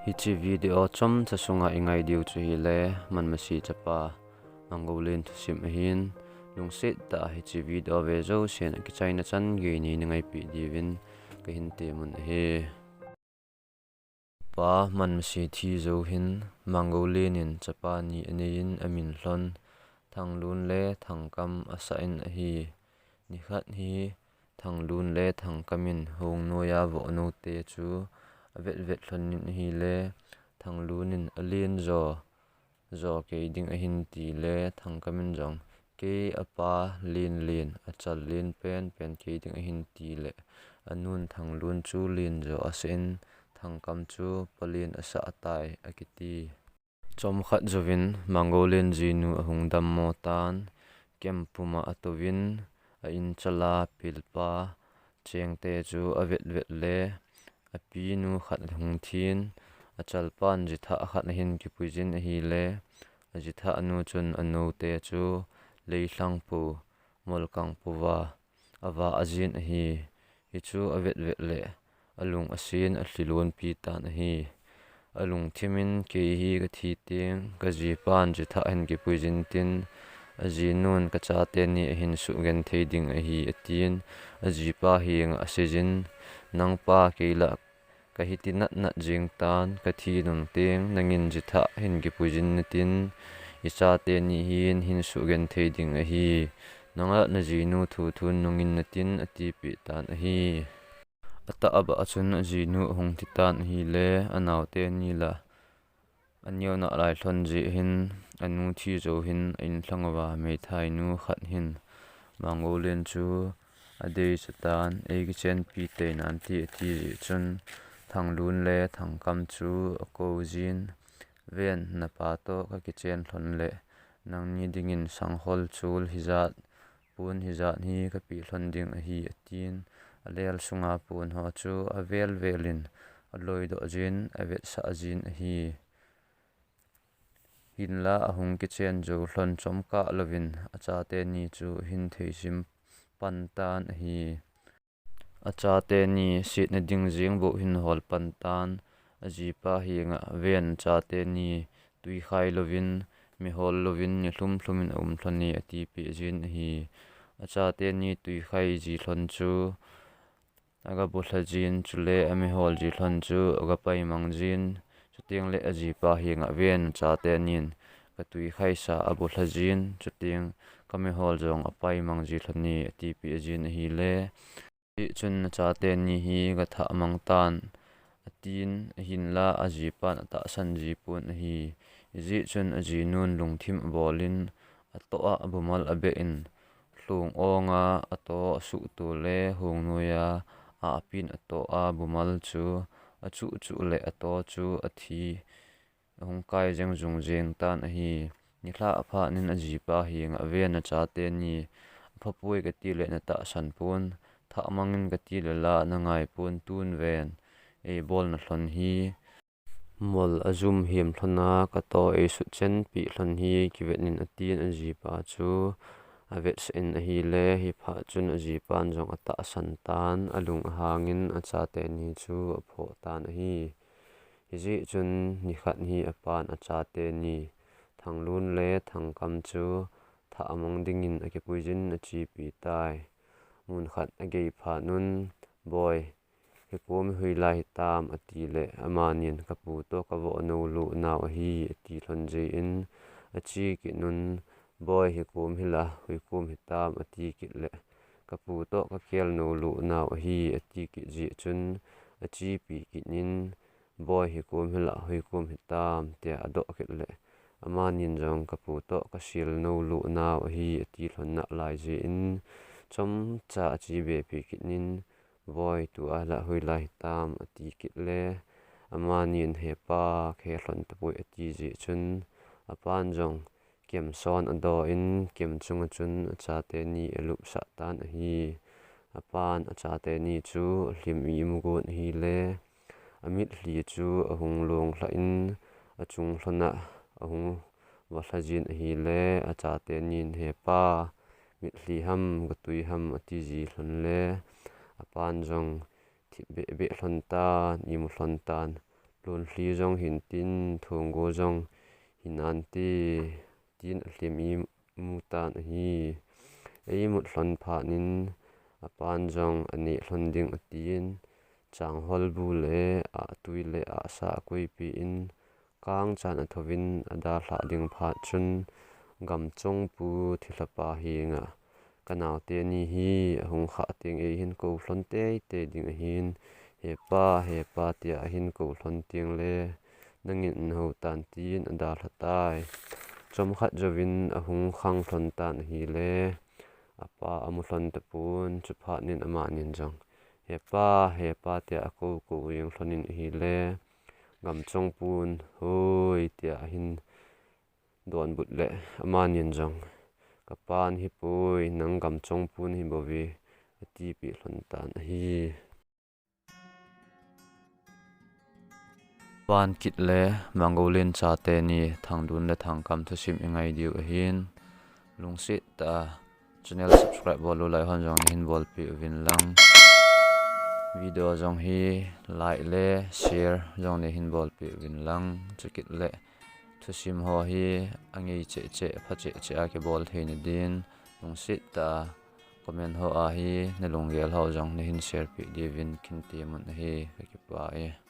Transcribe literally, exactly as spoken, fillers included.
Hiche video chomcha sunga i ngai diu chu hile, Manmasi chapa Manggolen thusim ahin, lungset tah a hiche video ve jousen akichaina chan gei nei na ngaipeh diuvin kahin temun ahi. Pa Manmasi thi jou hin, Manggolen in chapa ni aneiyin amin lhon, Thanglun le Thangkam asah in ahi. Nikhat hi Thanglun le Thangkam in hung noiya vohnou te chu avet vet lhon in ahile, Thanglun in alen jo, jo kei ding ahin ti le, Thangkam in jong kei apa len len, achal len pen pen kei ding ahin ti le, anun Thanglun chu len jo asah in, Thangkam chu palen asah tai akiti. Chomkhat jouvin Manggolen jinu ahung dammo tan, kem puma atouvin, a in chala pilpa chengte chu avet vet le, apinu khat ahung thin, achalpan jithah khat ahin kipuijin ahile, ajithah nu chun anoute chu leilhang pou, molkang pouva avah ajin ahi. Hichu avet vet le, alung asen alhi lonpi tan ahi. Alungthim in kei hi kathi teng, kajipan jithah ahin kipuijin tin, ajinun kachate ni ahin suhgenthei ding ahi atin, ajipa henga aseijin, nangpa kei lah kahi ti nat nat jeng tan, kathi nung teng, nangin jithah hin kipuijin natin, ichate ni hin hin suhgenthei ding ahi. Nang lah najinu thu thun nungin natin atipeh tan ahi. Atah abah a chun ajinu ahung thi tan ahile, anaote ni lah aneo nalai lhon jeh hin, anu thi jou hin a in lhang uva meithainu khat hin Manggolen chu adeicha tan, eikichenpi tei nante ati jeh chun, Thanglun le Thangkam chu akoujin, ven napa toh kakichen lhon le, nangni dingin sanghol chul hijat, pon hijat hi kapeh lhon ding ahi atin, alel sunga pon ho chu avel vel in aloidoh jin, avetsah jin ahi. Hinlah ahung kichen jou lhon chomkah louvin achate ni chu ahin theisim pan tan ahi. Achate ni setna ding jeng bou ahin hol pan tan, ajipa henga ven chate ni twikhai louvin, mihol louvin, nilhum lhum in aum lhon e atipeh jin ahi. Achate ni twikhai ji lhon chu agabulha jin, chule amihol ji lhon chu agapaimang jin, chuteng le ajipa henga ven chate nin katwikhaisa abulha jin, chuteng kamihol jong apaimang ji lhon e atipeh jin ahile, hijeh chun achate ni hi gathah mang tan, atin, ahinlah ajipan atahsan ji pon ahi. Hijeh chun ajinun lungthim abolin, atoh a abumal abeh in, lhung onga atoh asuhto le hung noiya ahpin atoh a bumal chu achuh chuh le atoh chu athi, ahung kai jeng jung jeng tan ahi. Nilhah phat in ajipa henga ven achate ni, aphapoi kati le natahsan pon, thah mangin kati le la nangai pon, tun ven eibolna lhon hi mol ajum hem lhon a, katoh eisut chenpeh lhon hi kivet in atin, ajipa chu avetsah in ahile, hiphat chun ajipan jong atahsan tan, alung ahangin achate ni chu aphoh tan ahi. Hijeh chun nikhat hi apan achate ni, Thanglun le Thangkam chu thah mang dingin akipuijin achepi tai. Munkhat agei phat un, Boi, hikom hi hoilai hitam, ati le, amanin kapu toh kavoh nou loh nau ahi, ati lhon jeh in, ache kit un, Boi, hikom hi la hoikom hitam, ati kit le, kapu toh kakel nou loh nau ahi, ati kit jeh chun, achepi kit in, Boi, hikom hi la hoikom hitam, tia adoh kit le, amanin jong kapu toh kasil nou loh nau ahi, ati lhon nalai jeh in, chomcha ache bepi kit in, Boi, tua hi la hoilai hitam, ati kit le, amanin, He pa, kahe lhon tapoi, ati jeh chun, apan jong kem son adoh in, kem chunga chun achate ni alupsah tan ahi. Apan achate ni chu alhim imu got ahile, amitlhi chu ahung longlha in, achung lhon a ahung valha jin ahile, achate nin, He pa, mitlhi ham, gatwi ham, ati ji lhon le, apan jong thip beh beh lhon tan, imu lhon tan, Lonlhi jong hin tin, thonggo jong hin ante, tin alhem imu tan ahi. Eimut lhon phat in, apan jong aneh lhon ding atin, changhol bu le ahtui le ahsa akoipeh in, kangchan athouvin adalhah ding phat chun, gamchongpu thilhapa henga, kanaote ni hi ahung khah teng eihin kou lhon teitei ding ahin, hepa, hepa tia ahin kou lhon tengle, nangin nahou tan tin adalha tai. Chomkhat jouvin ahung khang lhon tan ahile, apa amu lhon tapon, chuphat in amanin jong, hepa, hepa tia akou kou jeng lhonin ahile, gamchongpun, hoi tia ahin donbut le, amanin jong, kapan hipoi, nang gamchongpun hibouve, atipeh lhon tan ahi. Van kit le Mangou len chate ni Thangdun le Thangkam thusim ingai diu ahin, lungset tah a channel subscribe bol lou lai hon jong neihin bolpeh uvin lang, video jong hi like le share jong neihin bolpeh uvin lang, chukit le thusim ho hi angei chehcheh, pha chehcheh a kibol theina din, lungset tah a comment ho a hi nalunggel ho jong neihin share peh diuvin kintemun ahi, kakipah e.